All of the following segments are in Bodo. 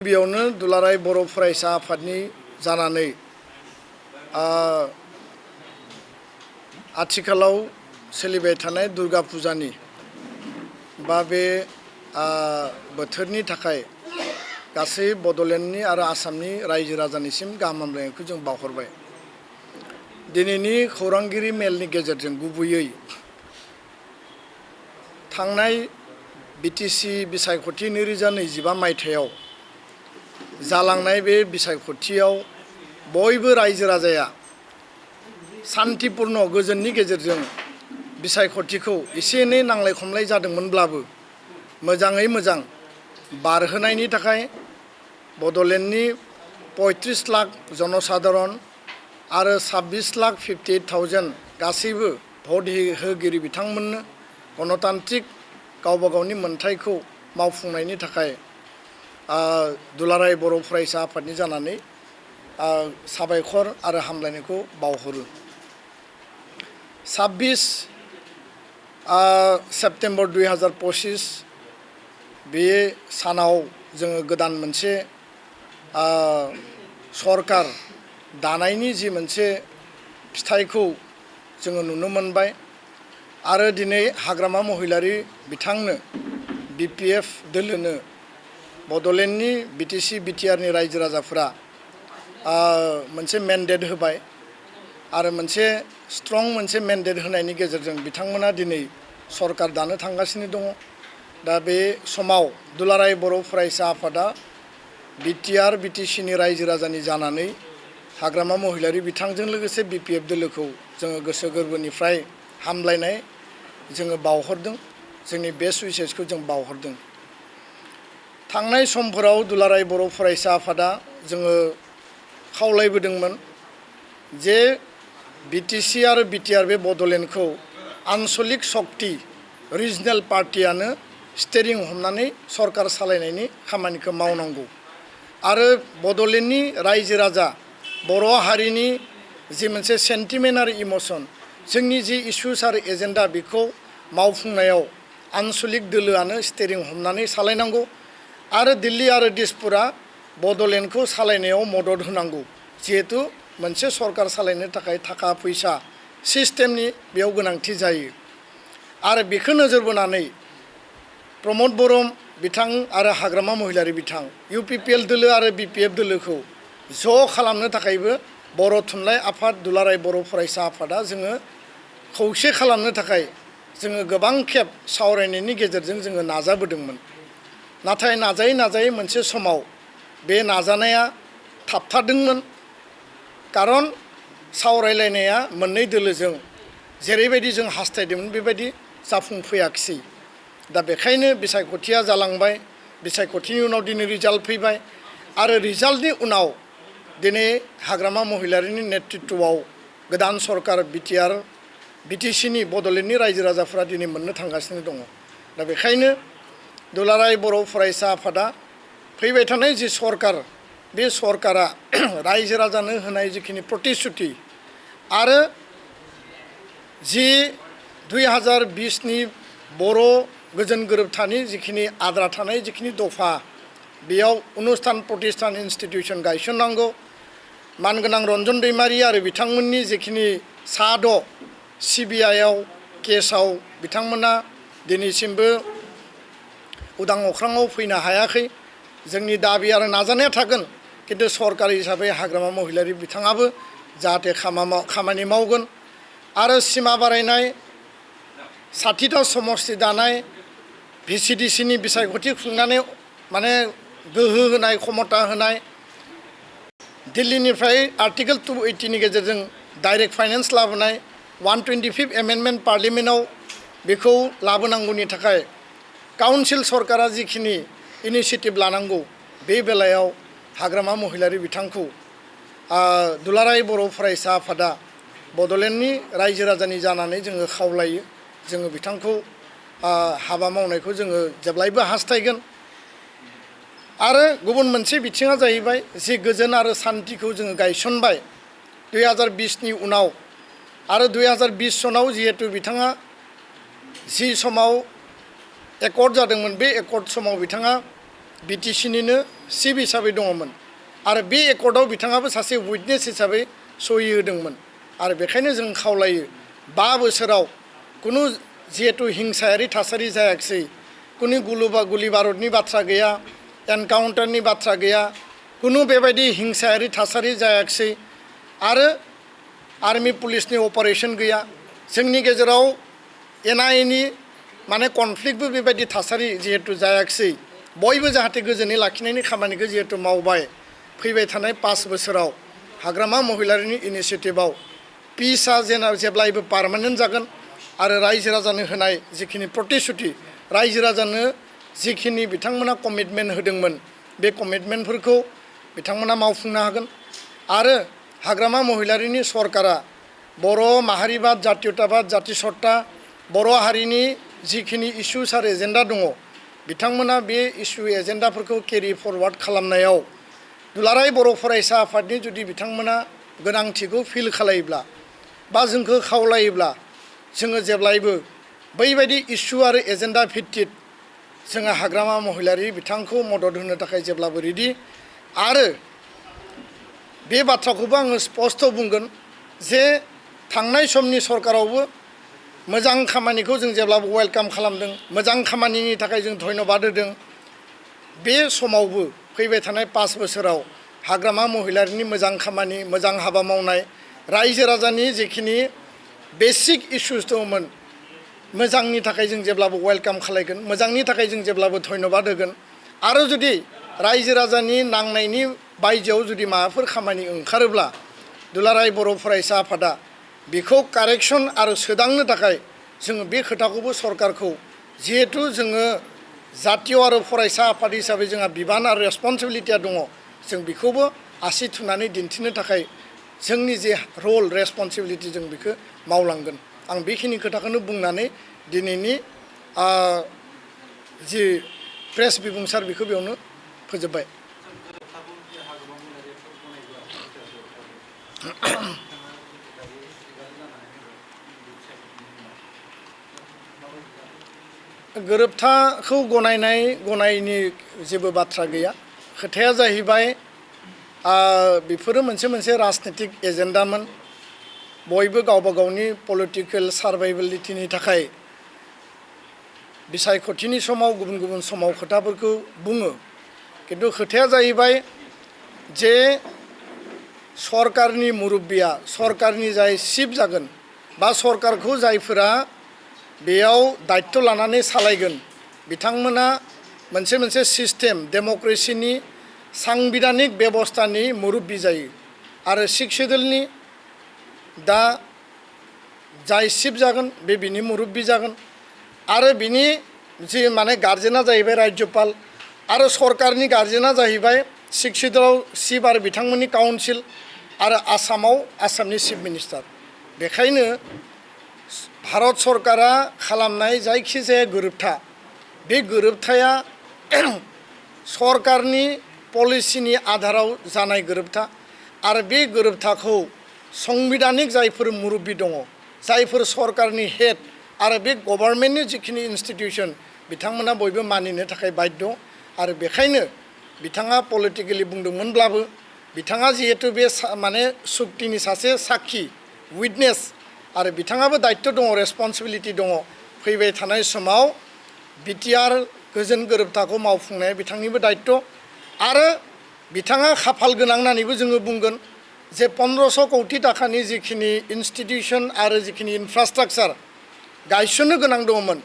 गिबियावनो दुलाराय बर' फरायसा आफादनि जानानै आथिखालाव सोलिबाय थानाय दुर्गा फुजानि बा बे बोथोरनि थाखाय गासै बड'लेण्डनि आरो आसामनि रायजो राजानिसिम गाहाम हामलायनायखौ जों बावहरबाय। दिनैनि खौरांगिरि मेलनि गेजेरजों गुबैयै थांनाय बिटिसि बिसायख'थि 2025 मायथाइयाव जालांनाय बे बिसायख'थियाव बयबो रायजो राजाया शान्तिपूर्ण गोजोननि गेजेरजों बिसायख'थिखौ एसे एनै नांलाय खमलाय जादोंमोनब्लाबो मोजाङै मोजां बारहोनायनि थाखाय बड'लेण्डनि 35 लाख जनसाधारन आरो 26,58,000 गासैबो भट होगिरि बिथांमोननो गणतान्त्रिक गावबा गावनि मोन्थायखौ मावफुंनायनि थाखाय दुलाराय बर' फरायसा आफादनि जानानै साबायखर आरो हामलायनायखौ बावहरो। 26 सेप्तेम्बर 2025 बे सानाव जोङो गोदान मोनसे सरकार दानायनि जि मोनसे फिथाइखौ जोङो नुनो मोनबाय आरो दिनै हाग्रामा महिलारि बिथांनो बिपिएफ दोलोनो बड'लेण्डनि बिटिसि बिटिआरनि रायजो राजाफोरा मोनसे मेन्डेट होबाय आरो मोनसे स्ट्रं मोनसे मेन्डेट होनायनि गेजेरजों बिथांमोना दिनै सरकार दानो थांगासिनो दङ। दा बे समाव दुलाराय बर' फरायसा आफादा बिटिआर बिटिसिनि रायजो राजानि जानानै हाग्रामा महिलारि बिथांजों लोगोसे बिपिएफ दोलोखौ जोङो गोसो गोरबोनिफ्राय हामलायनाय जोङो बावहरदों, जोंनि बेस्ट उइसेसखौ जों बावहरदों। थांनाय समफोराव दुलाराय बर' फरायसा आफादा जोङो खावलायबोदोंमोन जे बिटिसि आरो बिटिआर बे बड'लेण्डखौ आन्सलिक शक्ति रिजनेल पार्टियानो स्टेरिं हमनानै सरकार सालायनायनि खामानिखौ मावनांगौ आरो बड'लेण्डनि रायजो राजा बर' हारिनि जि मोनसे सेन्टिमेन्ट आरो इमोसन जोंनि जि इस्युस आरो एजेन्डा बेखौ मावफुंनायाव आन्सलिक दोलोआनो स्टेरिं हमनानै सालायनांगौ आरो दिल्ली आरो दिसपुरा बड'लेण्डखौ सालायनायाव मदद होनांगौ। जिहेतु मोनसे सरकार सालायनो थाखाय थाखा फैसा सिस्टेमनि बेयाव गोनांथि जायो आरो बेखौ नोजोर बोनानै प्रमद बर' बिथां आरो हाग्रामा महिलारि बिथां इउपिपिएल दोलो आरो बिपिएफ दोलोखौ ज' खालामनो थाखायबो बर' थुनलाइ आफाद दुलाराय बर' फरायसा आफादा जोङो खौसे खालामनो थाखाय जोङो गोबां खेब सावरायनायनि गेजेरजों जोङो नाजाबोदोंमोन। नाथाय नाजायै नाजायै मोनसे समाव बे नाजानाया थाबथादोंमोन खारन सावरायलायनाया मोननै दोलोजों जेरैबायदि जों हास्थायदोंमोन बेबायदि जाफुंफैयाखिसै। दा बेखायनो बिसायख'थिया जालांबाय, बिसायख'थिनि उनाव दिनै रिजाल्ट फैबाय आरो रिजाल्टनि उनाव दिनै हाग्रामा महिलारिनि नेतृत्वआव गोदान सरकार बिटिआर बिटिसिनि बड'लेण्डनि रायजो राजाफ्रा दिनै मोननो थांगासिनो दङ। दा बेखायनो दुलाराय बर' फरायसा आफादा फैबाय थानाय जि सरकार बे सरकारा रायजो राजानो होनाय जिखिनि प्रतिश्रुति आरो जि 2020नि बर' गोजोन गोरोबथानि जिखिनि आद्रा थानाय जिखिनि दफा बेयाव अनुस्थान प्रतिष्ठान इन्स्टिटिउसन गायसननांगौ, मानगोनां रन्जन दैमारि आरो बिथांमोननि जिखिनि सा-6 सिबिआइआव केसाव बिथांमोना दिनैसिमबो उदां अख्राङाव फैनो हायाखै। जोंनि दाबि आरो नाजानाया थागोन, खिन्थु सरकारि हिसाबै हाग्रामा महिलारि बिथाङाबो जाहाथे खामानि मावगोन आरो सिमा बारायनाय 60टा समस्ति दानाय भिसिडिसिनि बिसायख'थि खुंनानै माने गोहो होनाय क्षमता होनाय, दिल्लीनिफ्राय आर्टिकेल 280नि गेजेरजों डाइरेक्ट फाइनेन्स लाबोनाय, 125 एमेन्डमेन्ट पार्लियामेन्टआव बेखौ लाबोनांगौनि थाखाय काउन्सिल सरकारा जिखिनि इनिसियेटिभ लानांगौ बे बेलायाव हाग्रामा महिलारि बिथांखौ दुलाराय बर' फरायसा आफादा बड'लेण्डनि रायजो राजानि जानानै जोङो खावलायो, जोङो बिथांखौ हाबा मावनायखौ जोङो जेब्लायबो हास्थायगोन। आरो गुबुन मोनसे बिथिङा जाहैबाय जि गोजोन आरो सान्थिखौ जोङो गायसनबाय 2020नि उनाव आरो 2020 सनाव जिहेतु बिथाङा जि समाव एकर्ड जादोंमोन बे एकर्ड समाव बिथाङा बिटिसिनिनो सिफ हिसाबै दङमोन आरो बे एकर्डआव बिथाङाबो सासे उइटनेस हिसाबै सहि होदोंमोन आरो बेखायनो जों खावलायो 5 बोसोराव कुनु जिहेतु हिंसायारि थासारि जायाखिसै कुनु गुलि बारुदनि बाथ्रा गैया एनकाउन्टारनि बाथ्रा गैया कुनु बेबायदि हिंसायारि थासारि जायाखिसै आरो आर्मी पुलिसनि अपारेशन गैया जोंनि गेजेराव एनआईनि माने कनफ्लिक्टबो बेबायदि थासारि जिहेतु जायाखिसै बयबो जाहाथे गोजोनै लाखिनायनि खामानिखौ जिहेतु मावबाय फैबाय थानाय 5 बोसोराव हाग्रामा महिलारिनि इनिशिएटिभआव पिसआ जेब्लायबो पार्मानेन्ट जागोन आरो रायजो राजानो होनाय जिखिनि प्रतिश्रुति रायजो राजानो जिखिनि बिथांमोना कमिटमेन्ट होदोंमोन बे कमिटमेन्टफोरखौ बिथांमोना मावफुंनो हागोन आरो हाग्रामा महिलारिनि सरकारा बर' माहारिबाद जातीयताबाद जातिसत्ता बर' हारिनि जिखिनि इस्युस आरो एजेन्डा दङ बिथांमोना बे इस्यु एजेन्डाफोरखौ केरि फरवार्ड खालामनायाव दुलाराय बर' फरायसा आफादनि जुदि बिथांमोना गोनांथिखौ फिल खालायोब्ला बा जोंखौ खावलायोब्ला जोङो जेब्लायबो बैबायदि इस्यु आरो एजेन्डा भित्तिक जोङो हाग्रामा महिलारि बिथांखौ मदद होनो थाखाय जेब्लाबो रेडि आरो बे बाथ्राखौबो आङो स्पष्ट बुंगोन जे थांनाय समनि सरकारावबो मोजां खामानिखौ जों जेब्लाबो वेलकाम खालामदों मोजां खामानिनि थाखाय जों धन्यबाद होदों बे समावबो फैबाय थानाय 5 बोसोराव हाग्रामा महिलारिनि मोजां खामानि मोजां हाबा मावनाय रायजो राजानि जिखिनि बेसिक इस्युस दंमोन मोजांनि थाखाय जों जेब्लाबो वेलकाम खालायगोन मोजांनि थाखाय जों जेब्लाबो धन्यबाद होगोन आरो जुदि रायजो राजानि नांनायनि बायजोआव जुदि माबाफोर खामानि ओंखारोब्ला दुलाराय बर' फरायसा आफादा बेखौ कारेक्सन आरो सोदांनो थाखाय जोङो बे खोथाखौबो सरकारखौ जिहेतु जोङो जातीय आरो फरायसा आफाद हिसाबै जोंहा बिबान आरो रेसपन्सिबिलिटिया दङ जों बेखौबो आसि थुनानै दिन्थिनो थाखाय जोंनि जे रल रेसपन्सिबिलिटि जों बेखौ मावलांगोन आं बेखिनि खोथाखौनो बुंनानै दिनैनि जि प्रेस बिबुंसार बेखौ बेयावनो फोजोबबाय गोरोबथाखौ गनायनि जेबो बाथ्रा गैया खोथाया जाहैबाय बेफोरो मोनसे राजनितिक एजेन्डामोन बयबो गावबा गावनि पलिटिकेल सार्भाइभेलिटिनि थाखाय बिसायख'थिनि समाव गुबुन समाव खोथाफोरखौ बुङो किन्तु खोथाया जाहैबाय जे सरकारनि मुरब्बिया सरकारनि जाय चिफ जागोन बा सरकारखौ जायफोरा बेयाव दायित्व लानानै सालायगोन बिथांमोना मोनसे सिस्टेम डेम'क्रेसिनि सांबिधानिक बेबस्थानि मुरब्बि जायो आरो 6 शेड्युलनि दा जाय चिफ जागोन बे बिनि मुरब्बि जागोन आरो बिनि जि माने गार्जेना जाहैबाय राज्यपाल आरो सरकारनि गार्जेना जाहैबाय 6 शेड्युलाव चिफ आरो बिथांमोननि काउन्सिल आरो आसामाव आसामनि चिफ मिनिस्टार बेखायनो भारत सरकारा खालामनाय जायखिजाया गोरोबथा बे गोरोबथाया सरकारनि पलिसिनि आधाराव जानाय गोरोबथा आरो बे गोरोबथाखौ संबिधानिक जायफोर मुरब्बि दङ जायफोर सरकारनि हेड आरो बे गभर्नमेन्टनि जिखिनि इन्स्टिटिउसन बिथांमोना बयबो मानिनो थाखाय बाध्य आरो बेखायनो बिथाङा पलिटिकेलि बुंदोंमोनब्लाबो बिथाङा जिहेतु बे माने सुक्तिनि सासे साखि उइटनेस आरो बिथाङाबो दायित्व दङ रेसपन्सिबिलिटि दङ फैबाय थानाय समाव बिटिआर गोजोन गोरोबथाखौ मावफुंनाया बिथांनिबो दायित्व आरो बिथाङा खाफाल गोनां होननानैबो जोङो बुंगोन जे 1500 कौटि थाखानि जिखिनि इन्स्टिटिउसन आरो जिखिनि इनफ्रास्ट्राक्चार गायसननो गोनां दङमोन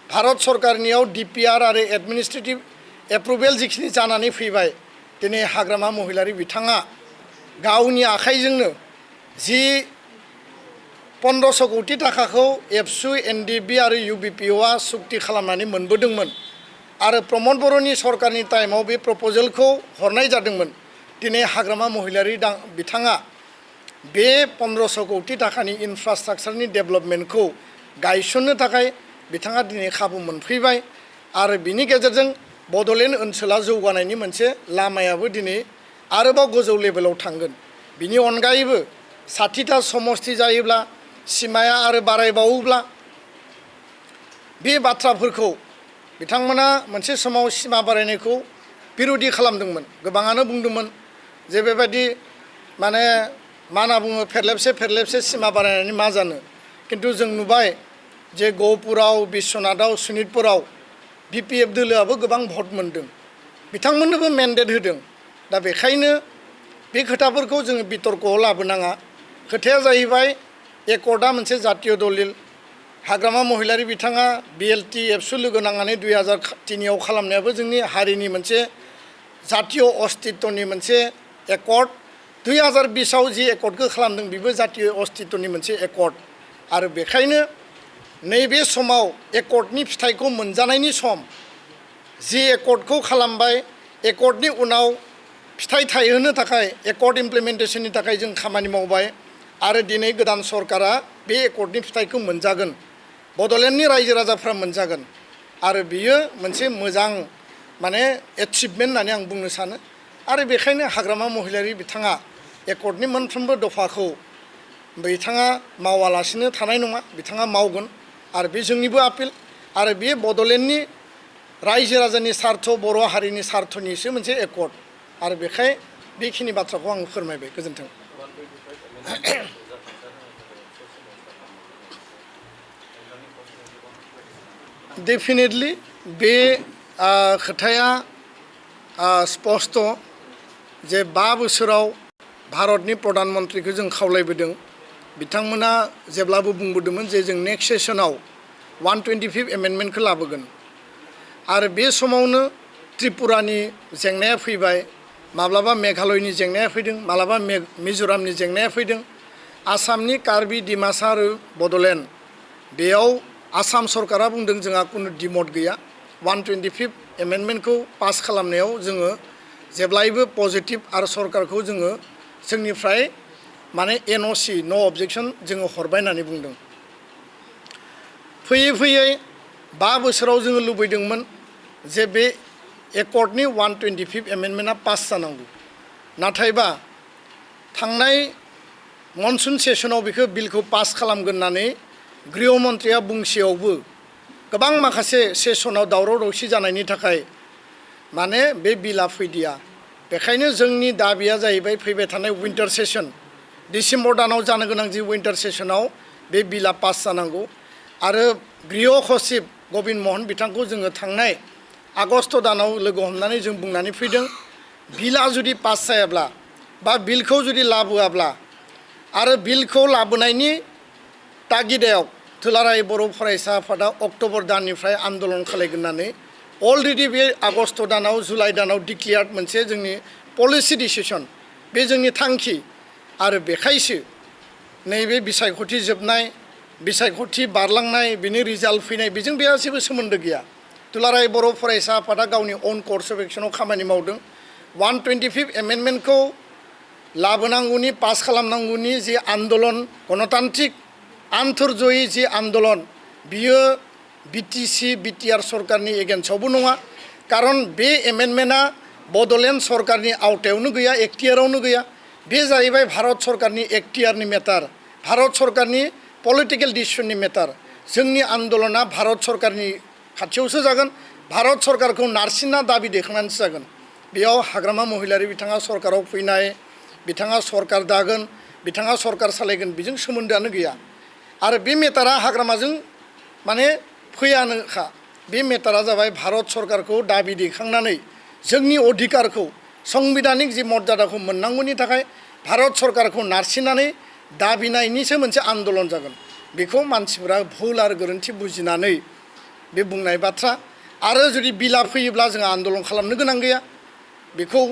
भारत सरकारनियाव डिपिआर आरो एडमिनिस्ट्रेटिभ एप्रुभेल जिखिनि जानानै फैबाय दिनै हाग्रामा महिलारि बिथाङा गावनि आखाइजोंनो जि 1500 कौटि थाखाखौ एबसु एनडिबि आरो इउबिपिअआ सुक्ति खालामनानै मोनबोदोंमोन आरो प्रमद बर'नि सरकारनि टाइमाव बे प्रप'जेलखौ हरनाय जादोंमोन दिनै हाग्रामा महिलारि बिथाङा बे 1500 कौटि थाखानि इनफ्रास्ट्राक्चारनि डेभेलपमेन्टखौ गायसननो थाखाय बिथाङा दिनै खाबु मोनफैबाय आरो बिनि गेजेरजों बड'लेण्ड ओनसोला जौगानायनि मोनसे लामायाबो दिनै आरोबाव गोजौ लेभेलाव थांगोन बिनि अनगायैबो 60टा समष्टि जायोब्ला सिमाया आरो बारायबावोब्ला बे बाथ्राफोरखौ बिथांमोना मोनसे समाव सिमा बारायनायखौ बिरोधि खालामदोंमोन गोबाङानो बुंदोंमोन जे बेबायदि माने मा होनना बुङो फेरलेबसे सिमा बारायनानै मा जानो किन्तु जों नुबाय जे गहपुराव बिश्वनाथाव शोणितपुराव BPF दोलोआबो गोबां भट मोन्दों बिथांमोननोबो मेन्डेट होदों दा बेखायनो बे खोथाफोरखौ जोङो बितर्कआव लाबोनाङा खोथाया जाहैबाय एकर्डआ मोनसे जातीय दलिल हाग्रामा महिलारि बिथाङा BLT एबसु लोगो नांनानै 2003आव खालामनायाबो जोंनि हारिनि मोनसे जातीय अस्तित्वनि मोनसे एकर्ड 2020आव जि एकर्डखौ खालामदों बेबो जातीय अस्तित्वनि मोनसे एकर्ड आरो बेखायनो नैबे समाव एकर्डनि फिथाइखौ मोनजानायनि सम जि एकर्डखौ खालामबाय एकर्डनि उनाव फिथाइ थायहोनो थाखाय एकर्ड इमप्लिमेन्टेसननि थाखाय जों खामानि मावबाय आरो दिनै गोदान सरकारा बे एकर्डनि फिथाइखौ मोनजागोन बड'लेण्डनि रायजो राजाफ्रा मोनजागोन आरो बियो मोनसे मोजां माने एचिभमेन्ट होननानै आं बुंनो सानो आरो बेखायनो हाग्रामा महिलारि बिथाङा एकर्डनि मोनफ्रोमबो दफाखौ बिथाङा मावालासिनो थानाय नङा बिथाङा मावगोन आरो बे जोंनिबो आपिल आरो बे बड'लेण्डनि रायजो राजानि सार्थ बर' हारिनि सार्थनिसो मोनसे एकर्ड आरो बेखाय बेखिनि बाथ्राखौ आं फोरमायबाय गोजोन्थों डेफिनेटलि बे खोथाया स्पष्ट जे 5 बोसोराव भारतनि प्रधान मन्त्रीखौ जों खावलायबोदों बिथांमोना जेब्लाबो बुंबोदोंमोन जे जों नेक्स्ट सेसनाव 125 एमेन्डमेन्टखौ लाबोगोन आरो बे समावनो त्रिपुरानि जेंनाया फैबाय माब्लाबा मेघालयनि जेंनाया फैदों माब्लाबा मिज'रामनि जेंनाया फैदों आसामनि कार्बि डिमासा आरो बड'लेण्ड बेयाव आसाम सरकारा बुंदों जोंहा कुनु डिमट गैया 125 एमेन्डमेन्टखौ पास खालामनायाव जोङो जेब्लायबो पजिटिभ आरो सरकारखौ जोङो जोंनिफ्राय माने NOC नो अबजेक्शन जोङो हरबाय होननानै बुंदों फैयै फैयै 5 बोसोराव जोङो लुबैदोंमोन जे बे एकर्डनि 125 एमेन्डमेन्टआ पास जानांगौ नाथायबा थांनाय मनसुन सेसनाव बेखौ बिलखौ पास खालामगोन होननानै गृह मन्थ्रिया बुंसेयावबो गोबां माखासे सेसनाव दावराव दावसि जानायनि थाखाय माने बे बिला फैदिया बेखायनो जोंनि दाबिया जाहैबाय फैबाय थानाय विन्टार सेसन डिसेम्बर दानाव जानो गोनां जि विन्टार सेसनाव बे बिला पास जानांगौ आरो गृह सचिब गबिन महन बिथांखौ जोङो थांनाय आगस्ट दानाव लोगो हमनानै जों बुंनानै फैदों बिला जुदि पास जायाब्ला बा बिलखौ जुदि लाबोआब्ला आरो बिलखौ लाबोनायनि तागिदायाव दुलाराय बर' फरायसा आफादा अक्ट'बर दाननिफ्राय आन्दलन खालामगोन होननानै अलरेडि बे आगस्ट दानाव जुलाइ दानाव डिक्लेयार्ड मोनसे जोंनि पलिसि डिसिसन बे जोंनि थांखि आरो बेखायसो नैबे बिसायख'थि जोबनाय बिसायख'थि बारलांनाय बिनि रिजाल्ट फैनाय बेजों बेहा जेबो सोमोन्दो गैया दुलाराय बर' फरायसा आफादा गावनि अन कर्स अफ एक्सनाव खामानि मावदों 125 एमेन्डमेन्टखौ लाबोनांगौनि पास खालामनांगौनि जि आन्दलन गणतान्त्रिक आन्तर्जयी जि आन्दलन बियो BTC BTR सरकारनि एगेन्स्टआवबो नङा कारन बे एमेन्डमेन्टआ बड'लेण्ड सरकारनि आवथायावनो गैया एक्टियारावनो गैया बे जाहैबाय भारत सरकारनि एक्टियारनि मेटार भारत सरकारनि पलिटिकेल डिसिसननि मेटार जोंनि आन्दलना भारत सरकारनि खाथियावसो जागोन भारत सरकारखौ नारसिनना दाबि दैखांनानैसो जागोन बेयाव हाग्रामा महिलारि बिथाङा सरकाराव फैनाय बिथाङा सरकार दागोन बिथाङा सरकार सालायगोन बेजों सोमोन्दोआनो गैया आरो बे मेटारा हाग्रामाजों माने फैयानोखा बे मेटारा जाबाय भारत सरकारखौ दाबि दैखांनानै जोंनि अधिकारखौ संबिधानिक जि मर्यादाखौ मोननांगौनि थाखाय भारत सरकारखौ नारसिननानै दाबिनायनिसो मोनसे आन्दलन जागोन बेखौ मानसिफोरा भुल आरो गोरोन्थि बुजिनानै बे बुंनाय बाथ्रा आरो जुदि बिला फैयोब्ला जों आन्दलन खालामनो गोनां गैया बेखौ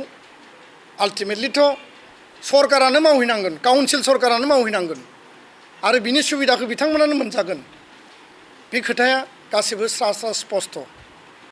आल्टिमेटलिथ' सरकारानो मावहैनांगोन काउन्सिल सरकारानो मावहैनांगोन आरो बिनि सुबिदाखौ बिथांमोनानो मोनजागोन बे खोथाया गासिबो स्रा स्रा स्पष्ट